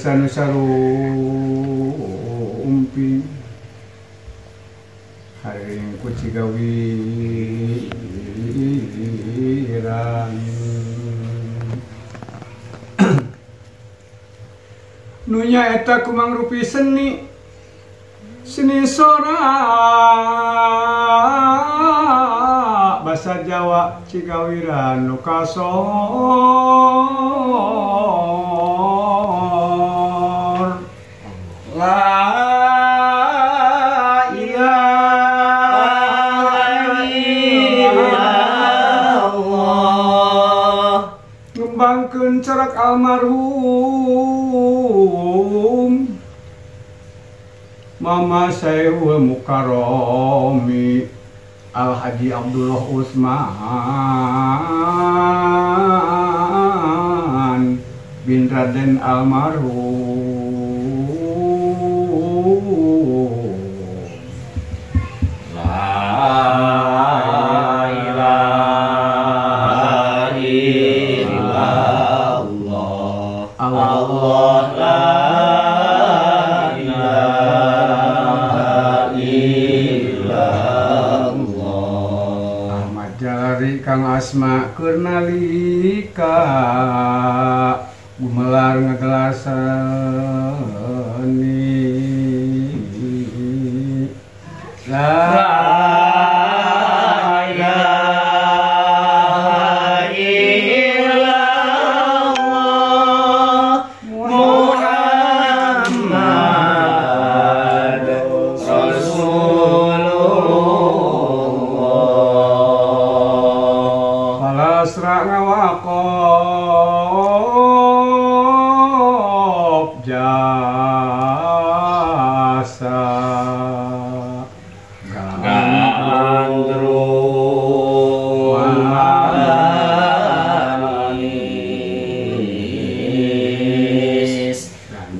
Kersa nu sarumping haring ku Cigawiran. Nu nyaeta kumangrupi seni seni sorak basa Jawa Cigawiran nu kasor. La ilaha illallah ngembangkeun corak almarhum Mama Syekhul Mukarromi Al Haji Abdullah Usman bin Raden almarhum. La ilaha illallah Allah la ilaha illallah. Ahmad Jalari Kang Asma keur nalika gumelar ngagelar seni. La ilaha illallah Muhammad Rasulullah. Palasra ngawakop jasa Gandrung manis,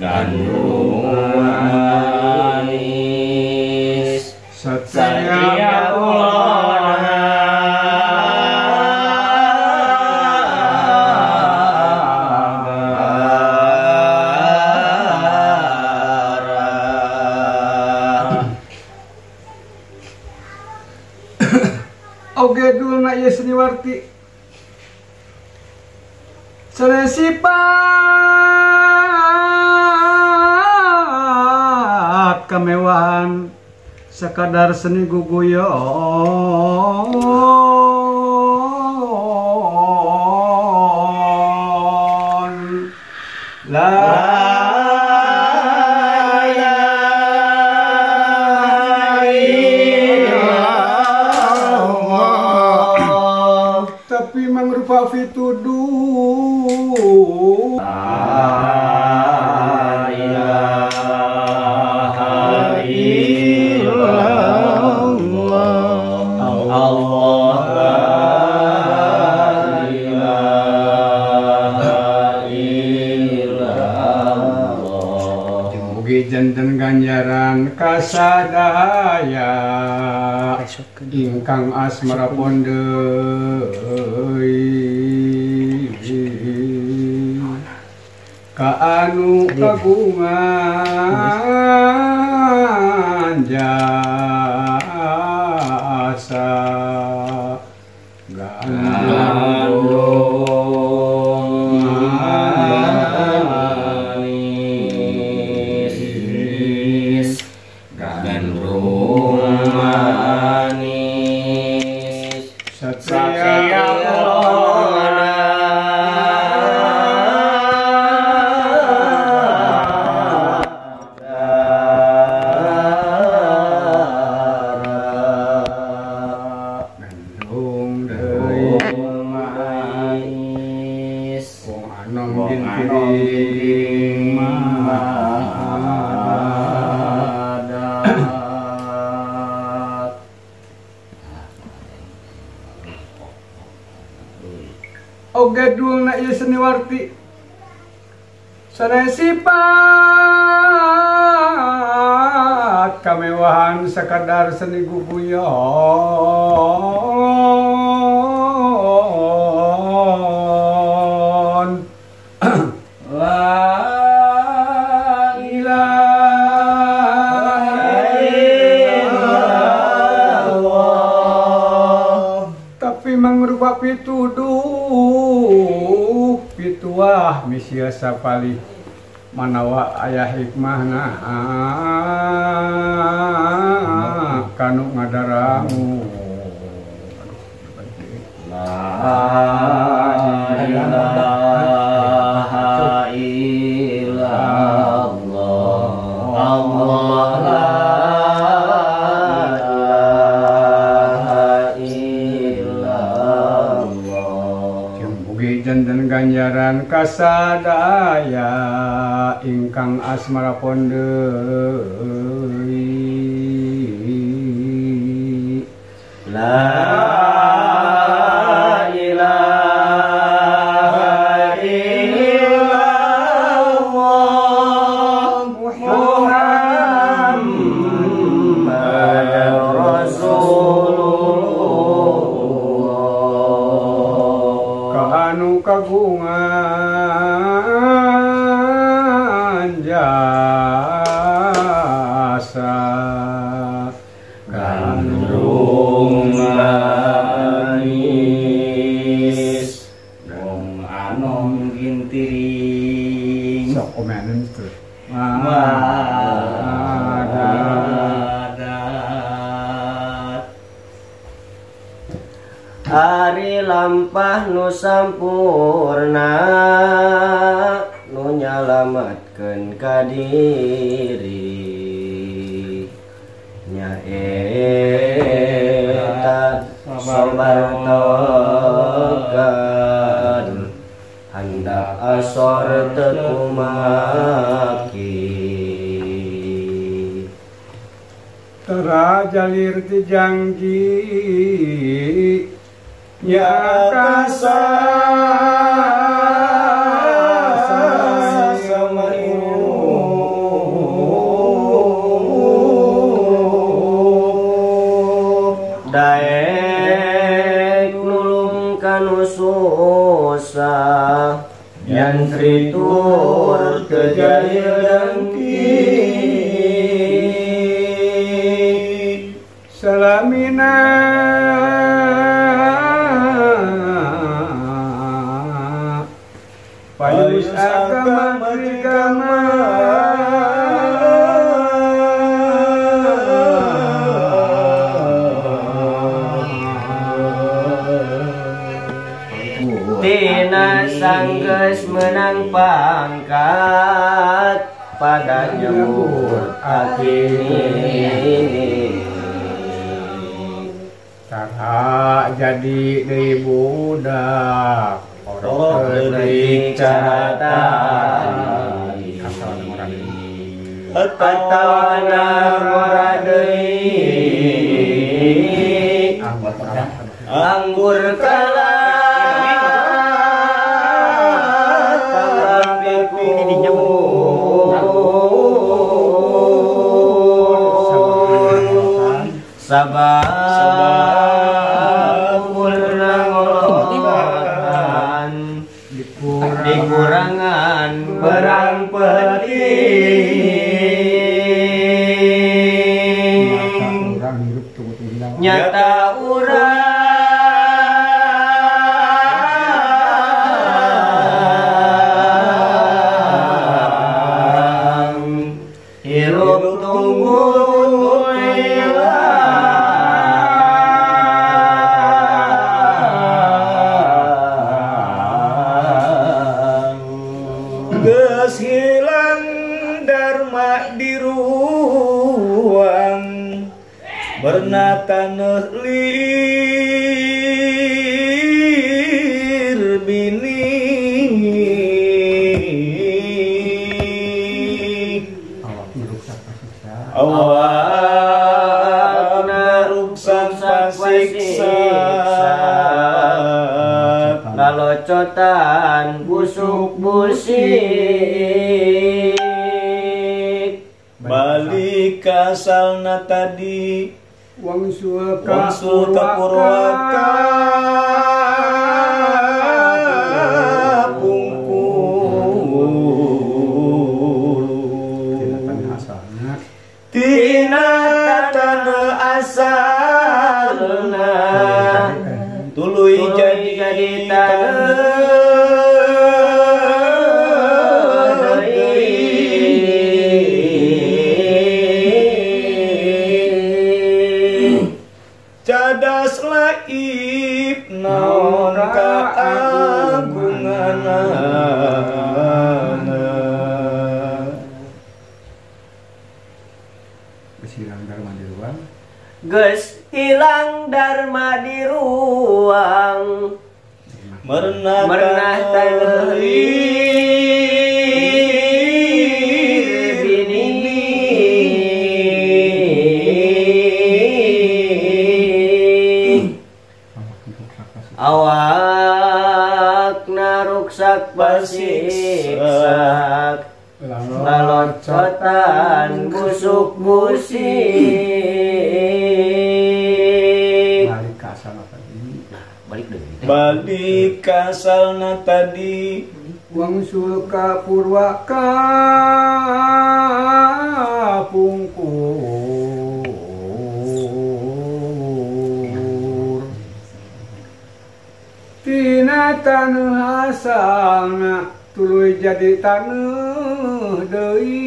gandrung manis, satria ulana Oge dulna ieu seniwarti sanes sifat kemewahan sekadar seni guguyon. La ilaha illallah tapi mangrupa fituduh. La ilaha illallah Allah la ilaha illallah. Mugi janten ganjaran kasadaya ingkang asmara pondeui ka anu kagungan jasa Gandrung manis, gandrung manis, satria ulana gandrung deui manis, wong anom gintiring madat. Oge dulna ieu seniwarti sanes sifat kamewahan sekadar seni guguyon. La Pituduh pituah misia sapalih manawa aya hikmahna kanu ngadarangu. La ilaha illallah, Allah la ilaha illallah. Mugi janten ganjaran kasadaya ingkang asmara pondeui. La ilaha illallah Muhammadar Rasulullah. Kaanu kagungan jasa gandrung manis wong anom gintiring sok omenan itu madat. Ari lampah nu sampurna nu nyalametkeun ka diri nyaeta sabar tegar handap asor teu kumaki. Tera jalir ti jangji ya kasa daek nulung kanu susah yantri tur teu jahil dengki salamina payus agama trigama tina sanggeus menang pangkat pada nyebur akini tara jadi deui budak orok leutik caratan atawana ngora deui anggur kalah sabab umurna ngolotan dikurangan berang peuting nyata urang hirup tunggu geus hilang dharma di ruang berna taneuh lir binih awakna ruksak pasiksa lalocotan busuk busik balik asalna tadi wangsul ka purwaka pungkur tina tanah asalna tuluy jadi Geus hilang dharma di ruang. Geus hilang dharma di ruang. Merenah taneuh bini. Awak naruksak pasiksak, lalocotan busuk busik. Balik ka asalna tadi. Balik deui. Balik ka asalna tadi. Wangsul ka purwa ka pungkur. Tina taneuh asalna tuluy jadi taneuh deui.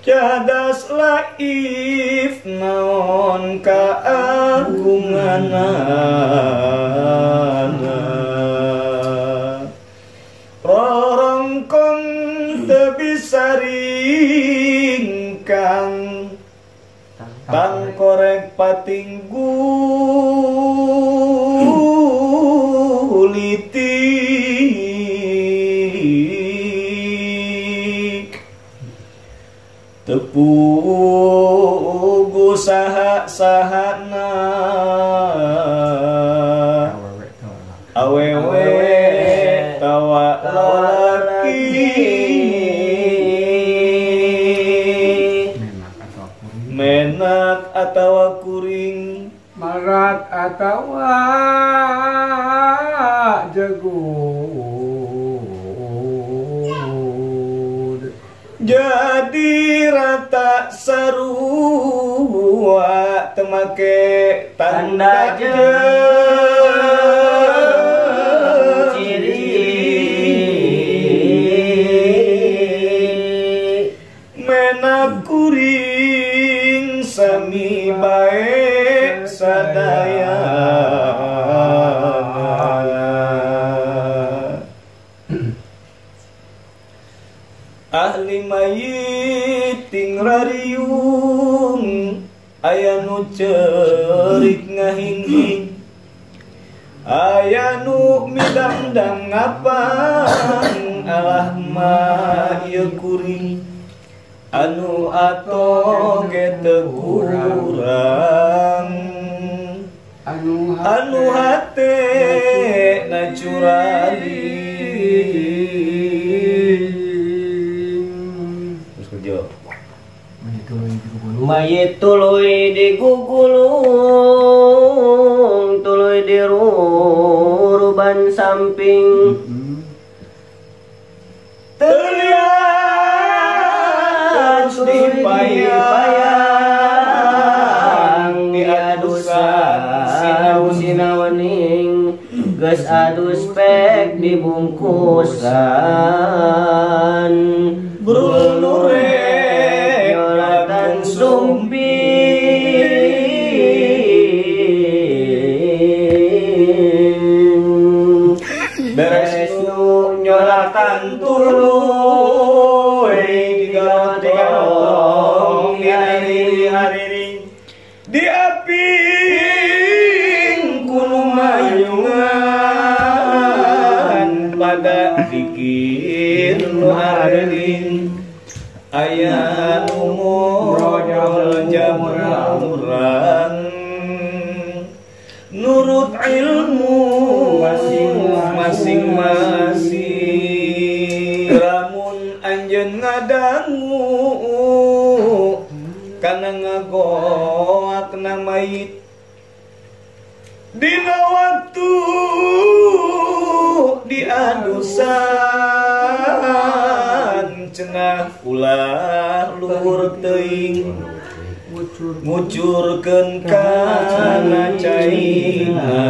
Cadas laif naon kaagunganana, rorongkong teu bisa ringkang, tangkorek pating gulitik. Tepugu saha-sahana, awewe tawa lalaki, menak atawa kuring, marat atawa jegud. Jadi rata sarua temake tanda jeung ciri. Menak kuring sami bae sadayana. Ahli mayit ting rariung, aya nu ceurik ngahinghing, aya nu midamdam ngapang, alah mah ieu kuring anu ato ge teu kurang, anu hate na curali. Mayit tuluy digugulung, tuluy diruruban samping. Terlihat dipayang, diadusan sinawening, geus adus pek dibungkusan. Brul nure nyolatan sumping, beres nu nyolatan tuluy digarotong diariring diaping kuno mayungan, pada pikir nu areling, aya nu modol jamuran, nurut ilmu masing-masing. Lamun anjeun ngadangu kana ngagoakna mayit, dina waktu diadusan, cenah ulah luhur teuing, ngucurkeun kana caina.